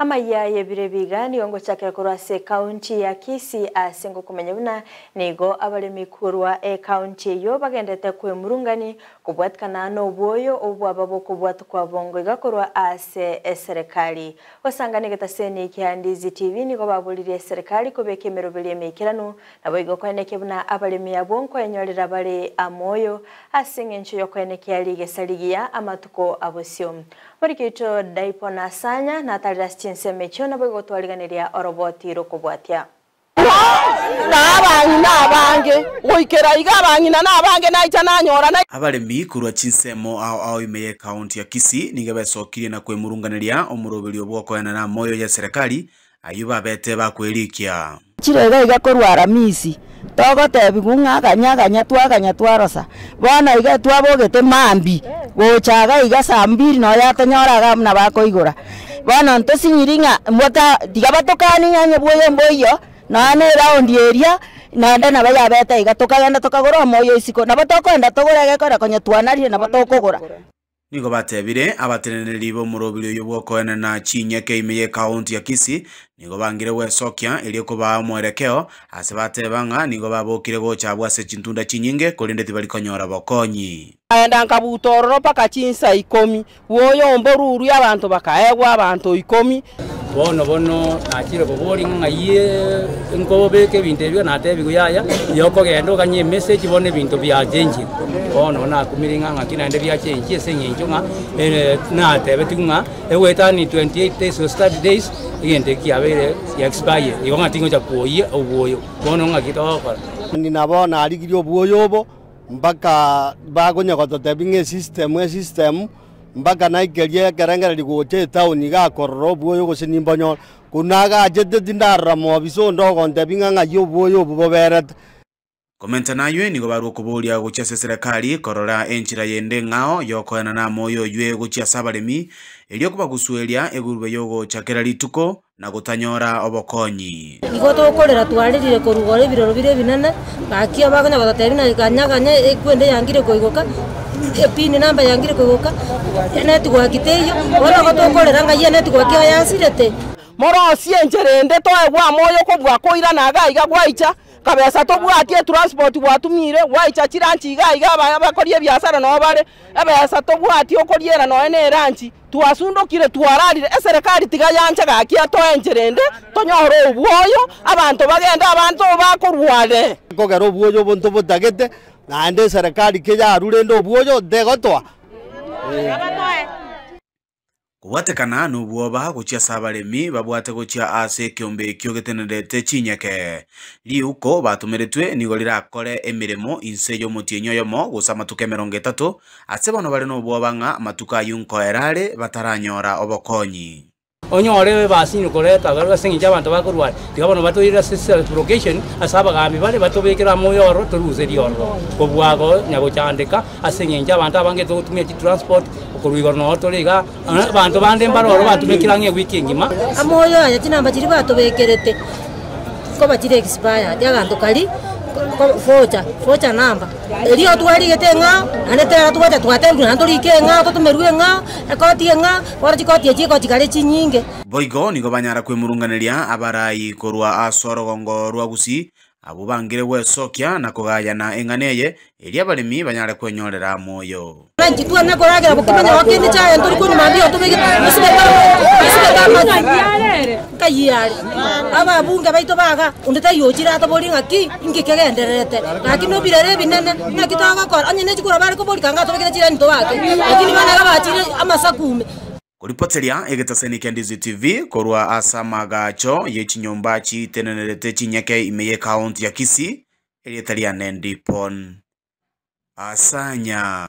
Amaya y'ebiro ebiga nigo ngochakera korwa ase ekaunti ya Kisii ase ngokomanya buna nigo abaremi korwa ekaunti eyio bagendete kwemurungani kobwatikana na obwoyo obwaba bokobwatokwa bongo iga korwa ase eserekari. Gosangana egetaseni kia Ndizi TV nigo baboririe eserekari kobeka emeroberi emeikeranu naboigo koenekia buna abaremi abwo nkoenyorera bare amoyo ase eng'encho y'okoenekia rigesa rigiya amatuko abosio. Morikito Daipo Nasanya natarire ase chinsemo echio naboigo gotwariganeria oroboti rokobwatia. Na abang'ina abange, goikera iga abang'ina nabange naicha nanyora na. Abaremi korwa chinsemo ao ao ime y'ecounty ya Kisii nigo besokirie na kwemurunganeria omoroberio bw'okoenana amoyo y'eserekari ayio babete bakwerikia. Chire iga iga korwa Aramisi, togotebigwa ng'a ganya ganya twaganya twarosa. Bono iga twabogete mambia, gocha iga iga saa mbiri nonya yatonyora iga buna bakoigora. Bono ntosinyiri ng'a mbota tiga batokanie ng'a onye bwoyo mboiyo, nonya na eraundi eria, naende nabo yabete iga, tokagenda tokagora omoyo isiko, nabo tokoenda togore egekora konya twanarire nabo tokogora. Nigo batebire, Abateneneri b'omorobiri oyio bw'okoenena chinyeke ime y'ekaunti ya Kisii nigo bangire gwesokia erio kobaa omoerekeo, ase bateba ng'a nigo babokire gocha abwo ase chintunda chinyinge korende tibari konyora bokonyi. Nkaenda nkabuta ororo mpaka chinsa ikomi, bw'oyomba orurwe abanto bakaegwa abanto ikomi. Bono bono nachire koboria ng'a ng'ai nkobeka ebinto ebio, natebigwe yaya, igo okogenda oganye emessage bono ebinto biachenchire. Bono nakumire ng'a ng'aki naende biachenchie ase eng'encho ng'a natebetigwe ng'a egoetania 28 days gose 30 days, egento eki kiabeire gia expire, igo ng'a tingocha koyia obwoyo, bono ng'aki togokora. Ng'ina bono arigirie obwoyo obo mpaka bakonya gototebia ng'a esystem esystem. Mpaka naikerie ekerengererio gocha etaoni iga akorora obwoyo gose nimbonyore. Korwa nagachete tindarora mobisa onde ogontebia ng'a ng'ai obwoyo obwo boberete. Komenta naywe nigo barwe okoboria gochia ase eserekari korora enchera yende eng'ao y'okoenana amoyo oywe gochia ase abaremi, erio kobagusueria egurube y'ogocha kera rituko na gotanyora obokonyi. Igo tokorera twarerire korwa igoro ebiroro bire ebinene, gaki abakonya gototebia ng'a ganya ganya ekwende yangire koigoka, epini namba yangire koigoka, enetwork teiyo, bono igo tokorera ng'ai enetwork eye yasirete. Morosie enchera ende toegwe amoyo kobua koirana iga iga gwaicha Kabesa tobwati etransport gwatumire gwaicha chiranchi iga iga abaya bakoria ebiasara noo bare, ebesa tobwati okoriera nonya ne eranchi, twasundokire twararire, eserekari tiga yanche gaki atoe enchera ende tonyore obwoyo, abanto bagende abanto bakorware. Kogera obwoyo obo ntobotagete, naende eserekari keyarure rende obwoyo tegotoa. Kobwatekana nobwoba gochia ase abaremi babwate gochia ase ekeombe ekio getenerete chinyeke. Riuko batomeretwe nigo rirakore emeremo inse y'omotienyi oyomo gose amatuko 30, ase bono bare nobwoba ng'a amatuko ayio nkoera are bataranyora obokonyi. Onyore basinyo koreta ase engencho abanto bakorwara, tiga bono batoire ase location ase abagaambi bare batobekere amoyo ororo toruserie ororo kobua konyagochandeka ase engencho abanto abange togotumia chitransport Korwa igoro noo tore iga, abanto bande mbare ororo batumekire ang'e ewiki engima. Amoyo aya chinamba chiria batobekerete nkoba chire expired, aganto karia vocha, vocha number, erio twarigete eng'ao, naende tera twacha twatebigwa naende torike eng'ao totomerwe eng'ao, ekoti eng'ao, bono chikoti echi egochikare chinyinge. Boigo nigo banyara kwemurunganeria abarai korwa ase orogongo rwa Gusii, abwo bangire gwesokia na kogayana eng'ana eye, erio abaremi banyare kwenyorera amoyo. Inki twane koragera bokima nyago kende chiaye ntori konywa mambia otobegete osibete amache nkayio are ababunge baito baga onde taiyo ochire atoborie ng'aki inki kegendererete gaki nobirero ebinene ng'aki togokora onye ne chikura bare koboria kanga atobekere chiraini tobake lakini bono iga bachire amasaku ime. Koripoteria egetaseni kia Ndizi TV korwa ase amagacho ye chinyomba chitenenerete chinyeke ime ye county ya Kisii, erieta riane Ndipon Asanya.